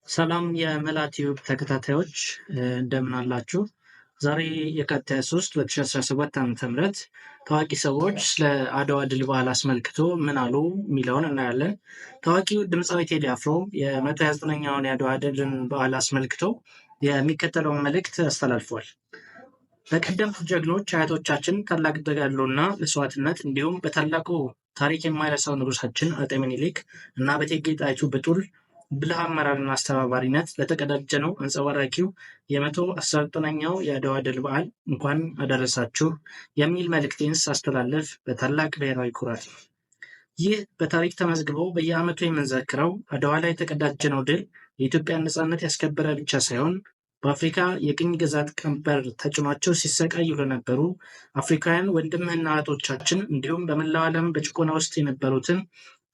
ሰላም የመላ ቲዩብ ተከታታዮች፣ እንደምን አላችሁ? ዛሬ የካቲት 23 2017 ዓ.ም ታዋቂ ሰዎች ስለ አድዋ ድል በዓል አስመልክቶ ምን አሉ የሚለውን እናያለን። ታዋቂው ድምፃዊ ቴዲ አፍሮ የ129ኛውን የአድዋ ድልን በዓል አስመልክቶ የሚከተለውን መልእክት አስተላልፏል። በቀደምት ጀግኖች አያቶቻችን ታላቅ ተጋድሎና መስዋዕትነት እንዲሁም በታላቁ ታሪክ የማይረሳው ንጉሳችን አጤ ምኒልክ እና በእቴጌ ጣይቱ ብጡል ብልህ አመራርና አስተባባሪነት ለተቀዳጀነው አንጸባራቂው የ119ኛው የአድዋ ድል በዓል እንኳን አደረሳችሁ የሚል መልእክቴን ሳስተላልፍ በታላቅ ብሔራዊ ኩራት ነው። ይህ በታሪክ ተመዝግቦ በየዓመቱ የምንዘክረው አድዋ ላይ የተቀዳጀነው ድል የኢትዮጵያን ነፃነት ያስከበረ ብቻ ሳይሆን በአፍሪካ የቅኝ ግዛት ቀንበር ተጭኗቸው ሲሰቃዩ ለነበሩ አፍሪካውያን ወንድምህና እህቶቻችን እንዲሁም በመላው ዓለም በጭቆና ውስጥ የነበሩትን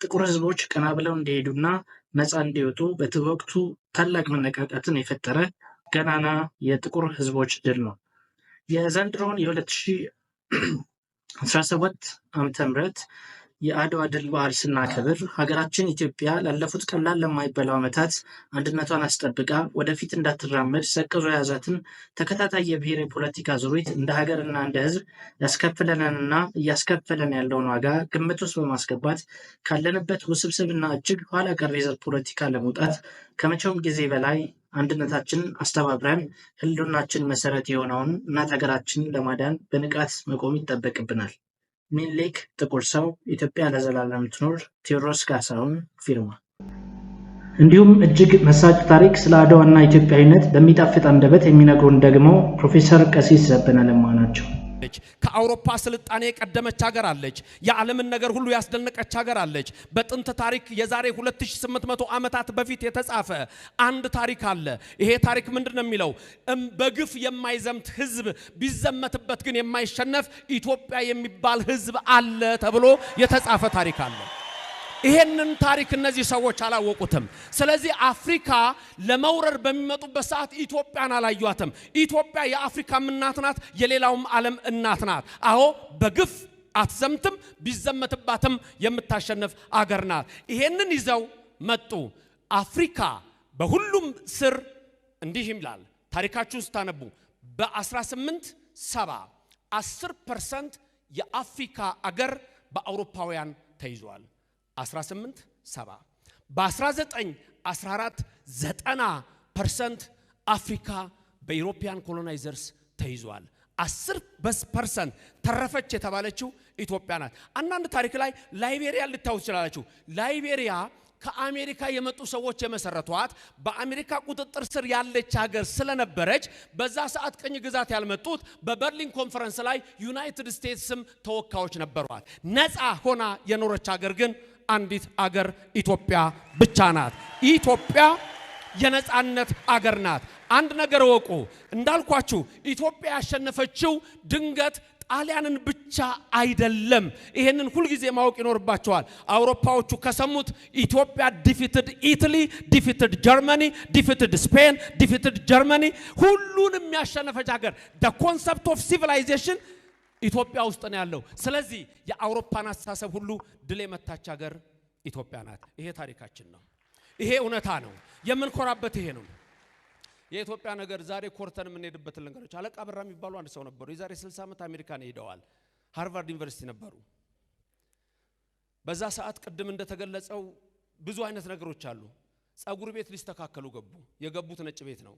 ጥቁር ሕዝቦች ቀና ብለው እንዲሄዱና ነፃ እንዲወጡ በወቅቱ ታላቅ መነቃቃትን የፈጠረ ገናና የጥቁር ሕዝቦች ድል ነው። የዘንድሮውን የ2017 ዓ.ም የአድዋ ድል በዓል ስናከብር ሀገራችን ኢትዮጵያ ላለፉት ቀላል ለማይበላው ዓመታት አንድነቷን አስጠብቃ ወደፊት እንዳትራመድ ሰቅዞ የያዛትን ተከታታይ የብሔር የፖለቲካ ዙሪት እንደ ሀገርና እንደ ሕዝብ ያስከፍለንንና እያስከፈለን ያለውን ዋጋ ግምት ውስጥ በማስገባት ካለንበት ውስብስብና እጅግ ኋላ ቀር የዘር ፖለቲካ ለመውጣት ከመቼውም ጊዜ በላይ አንድነታችንን አስተባብረን ህልውናችን መሰረት የሆነውን እናት ሀገራችንን ለማዳን በንቃት መቆም ይጠበቅብናል። ሚኒሊክ ጥቁር ሰው፣ ኢትዮጵያ ለዘላለም ትኑር። ቴዎድሮስ ካሳሁን ፊርማ። እንዲሁም እጅግ መሳጭ ታሪክ ስለ አድዋና ኢትዮጵያዊነት በሚጣፍጥ አንደበት የሚነግሩን ደግሞ ፕሮፌሰር ቀሲስ ዘበነ ለማ ናቸው። ከአውሮፓ ስልጣኔ የቀደመች ሀገር አለች። የዓለምን ነገር ሁሉ ያስደነቀች ሀገር አለች። በጥንት ታሪክ የዛሬ 2800 ዓመታት በፊት የተጻፈ አንድ ታሪክ አለ። ይሄ ታሪክ ምንድን ነው የሚለው? በግፍ የማይዘምት ህዝብ፣ ቢዘመትበት ግን የማይሸነፍ ኢትዮጵያ የሚባል ህዝብ አለ ተብሎ የተጻፈ ታሪክ አለ። ይሄንን ታሪክ እነዚህ ሰዎች አላወቁትም። ስለዚህ አፍሪካ ለመውረር በሚመጡበት ሰዓት ኢትዮጵያን አላዩአትም። ኢትዮጵያ የአፍሪካም እናት ናት፣ የሌላውም ዓለም እናት ናት። አዎ፣ በግፍ አትዘምትም፣ ቢዘመትባትም የምታሸንፍ አገር ናት። ይሄንን ይዘው መጡ። አፍሪካ በሁሉም ስር እንዲህ ይላል። ታሪካችሁን ስታነቡ በ1870 10% የአፍሪካ አገር በአውሮፓውያን ተይዟል። 1870፣ በ1914 90% አፍሪካ በ European colonizers ተይዟል። 10% ተረፈች የተባለችው ኢትዮጵያ ናት። አንዳንድ ታሪክ ላይ ላይቤሪያ ልታዩ ትችላላችሁ። ላይቤሪያ ከአሜሪካ የመጡ ሰዎች የመሰረቷት በአሜሪካ ቁጥጥር ስር ያለች ሀገር ስለነበረች በዛ ሰዓት ቅኝ ግዛት ያልመጡት በበርሊን ኮንፈረንስ ላይ ዩናይትድ ስቴትስም ተወካዮች ነበሯት። ነፃ ሆና የኖረች ሀገር ግን አንዲት አገር ኢትዮጵያ ብቻ ናት። ኢትዮጵያ የነፃነት አገር ናት። አንድ ነገር እወቁ፣ እንዳልኳችሁ ኢትዮጵያ ያሸነፈችው ድንገት ጣሊያንን ብቻ አይደለም። ይሄንን ሁልጊዜ ማወቅ ይኖርባቸዋል። አውሮፓዎቹ ከሰሙት ኢትዮጵያ defeated Italy፣ defeated Germany፣ defeated Spain፣ defeated Germany፣ ሁሉንም ያሸነፈች ሀገር፣ the concept of civilization ኢትዮጵያ ውስጥ ነው ያለው። ስለዚህ የአውሮፓን አስተሳሰብ ሁሉ ድል የመታች ሀገር ኢትዮጵያ ናት። ይሄ ታሪካችን ነው። ይሄ እውነታ ነው። የምንኮራበት ይሄ ነው። የኢትዮጵያ ነገር ዛሬ ኮርተን የምንሄድበትን ልንገሮች። አለቃ በራ የሚባሉ አንድ ሰው ነበሩ። የዛሬ 60 ዓመት አሜሪካን ሄደዋል። ሃርቫርድ ዩኒቨርሲቲ ነበሩ። በዛ ሰዓት ቅድም እንደተገለጸው ብዙ አይነት ነገሮች አሉ። ጸጉር ቤት ሊስተካከሉ ገቡ። የገቡት ነጭ ቤት ነው።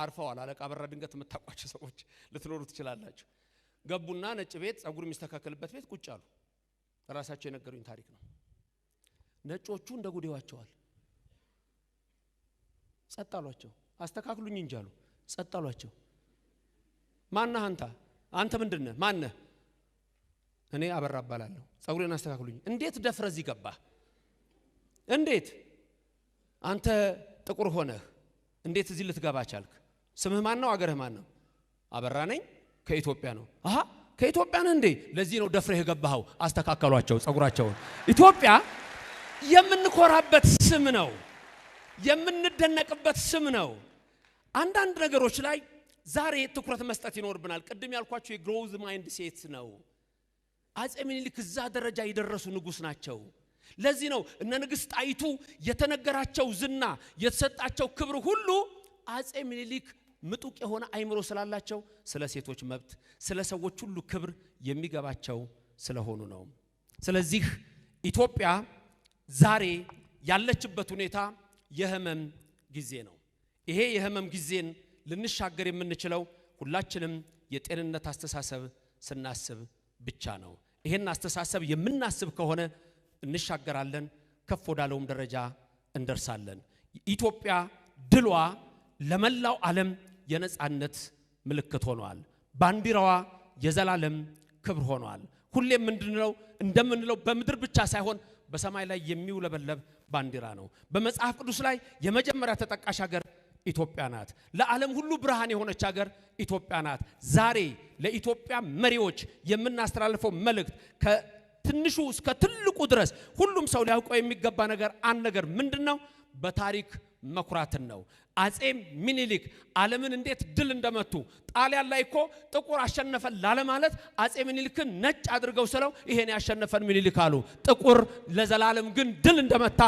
አርፈዋል። አለቃ በራ ድንገት የምታውቋቸው ሰዎች ልትኖሩ ትችላላችሁ። ገቡና ነጭ ቤት ጸጉር የሚስተካከልበት ቤት ቁጭ አሉ። ራሳቸው የነገሩኝ ታሪክ ነው። ነጮቹ እንደ ጉድ ይዋቸዋል። ጸጥ አሏቸው። አስተካክሉኝ እንጂ አሉ። ጸጥ አሏቸው። ማነህ አንተ? አንተ ምንድን ነህ? ማነህ? እኔ አበራ እባላለሁ። ጸጉሬን አስተካክሉኝ። እንዴት ደፍረህ እዚህ ገባህ? እንዴት አንተ ጥቁር ሆነህ እንዴት እዚህ ልትገባ ቻልክ? ስምህ ማን ነው? አገርህ ማን ነው? አበራ ነኝ፣ ከኢትዮጵያ ነው። አሃ፣ ከኢትዮጵያ ነህ እንዴ? ለዚህ ነው ደፍረህ የገባኸው። አስተካከሏቸው ጸጉራቸውን። ኢትዮጵያ የምንኮራበት ስም ነው። የምንደነቅበት ስም ነው። አንዳንድ ነገሮች ላይ ዛሬ ትኩረት መስጠት ይኖርብናል። ቅድም ያልኳቸው የ growth mindset ነው። አፄ ምኒልክ እዛ ደረጃ የደረሱ ንጉስ ናቸው። ለዚህ ነው እነ ንግሥት ጣይቱ የተነገራቸው ዝና የተሰጣቸው ክብር ሁሉ አጼ ምኒልክ ምጡቅ የሆነ አይምሮ ስላላቸው ስለ ሴቶች መብት፣ ስለ ሰዎች ሁሉ ክብር የሚገባቸው ስለሆኑ ነው። ስለዚህ ኢትዮጵያ ዛሬ ያለችበት ሁኔታ የህመም ጊዜ ነው። ይሄ የህመም ጊዜን ልንሻገር የምንችለው ሁላችንም የጤንነት አስተሳሰብ ስናስብ ብቻ ነው። ይሄን አስተሳሰብ የምናስብ ከሆነ እንሻገራለን፣ ከፍ ወዳለውም ደረጃ እንደርሳለን። ኢትዮጵያ ድሏ ለመላው ዓለም የነጻነት ምልክት ሆኗል። ባንዲራዋ የዘላለም ክብር ሆኗል። ሁሌም ምንድነው እንደምንለው በምድር ብቻ ሳይሆን በሰማይ ላይ የሚውለበለብ ባንዲራ ነው። በመጽሐፍ ቅዱስ ላይ የመጀመሪያ ተጠቃሽ ሀገር ኢትዮጵያ ናት። ለዓለም ሁሉ ብርሃን የሆነች ሀገር ኢትዮጵያ ናት። ዛሬ ለኢትዮጵያ መሪዎች የምናስተላልፈው መልእክት ከትንሹ እስከ ትልቁ ድረስ ሁሉም ሰው ሊያውቀው የሚገባ ነገር አንድ ነገር ምንድን ነው? በታሪክ መኩራትን ነው። አጼ ሚኒሊክ ዓለምን እንዴት ድል እንደመቱ፣ ጣሊያን ላይ እኮ ጥቁር አሸነፈን ላለማለት አጼ ሚኒሊክን ነጭ አድርገው ስለው ይሄን ያሸነፈን ሚኒሊክ አሉ። ጥቁር ለዘላለም ግን ድል እንደመታ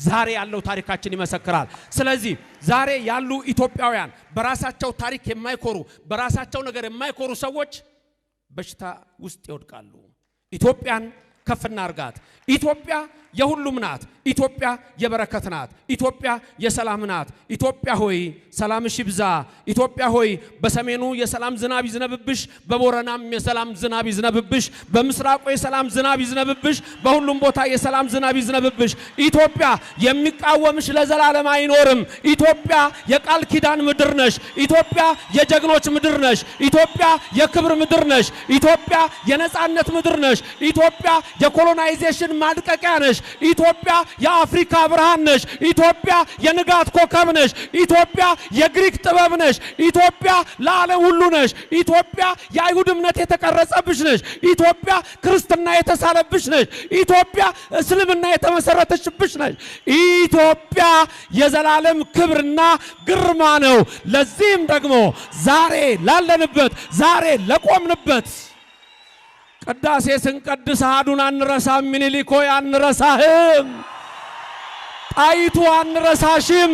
ዛሬ ያለው ታሪካችን ይመሰክራል። ስለዚህ ዛሬ ያሉ ኢትዮጵያውያን በራሳቸው ታሪክ የማይኮሩ፣ በራሳቸው ነገር የማይኮሩ ሰዎች በሽታ ውስጥ ይወድቃሉ። ኢትዮጵያን ከፍ እናርጋት። ኢትዮጵያ የሁሉም ናት። ኢትዮጵያ የበረከት ናት። ኢትዮጵያ የሰላም ናት። ኢትዮጵያ ሆይ ሰላምሽ ይብዛ። ኢትዮጵያ ሆይ በሰሜኑ የሰላም ዝናብ ይዝነብብሽ፣ በቦረናም የሰላም ዝናብ ይዝነብብሽ፣ በምስራቁ የሰላም ዝናብ ይዝነብብሽ፣ በሁሉም ቦታ የሰላም ዝናብ ይዝነብብሽ። ኢትዮጵያ የሚቃወምሽ ለዘላለም አይኖርም። ኢትዮጵያ የቃል ኪዳን ምድር ነሽ። ኢትዮጵያ የጀግኖች ምድር ነሽ። ኢትዮጵያ የክብር ምድር ነሽ። ኢትዮጵያ የነጻነት ምድር ነሽ። ኢትዮጵያ የ colonization ማድቀቂያ ነሽ። ኢትዮጵያ የአፍሪካ ብርሃን ነሽ። ኢትዮጵያ የንጋት ኮከብ ነሽ። ኢትዮጵያ የግሪክ ጥበብ ነሽ። ኢትዮጵያ ለዓለም ሁሉ ነሽ። ኢትዮጵያ የአይሁድ እምነት የተቀረጸብሽ ነሽ። ኢትዮጵያ ክርስትና የተሳለብሽ ነሽ። ኢትዮጵያ እስልምና የተመሰረተችብሽ ነሽ። ኢትዮጵያ የዘላለም ክብርና ግርማ ነው። ለዚህም ደግሞ ዛሬ ላለንበት፣ ዛሬ ለቆምንበት ቅዳሴ ስንቀድስ አሐዱን አንረሳም። ሚኒሊክ ሆይ አንረሳህም። ጣይቱ አንረሳሽም።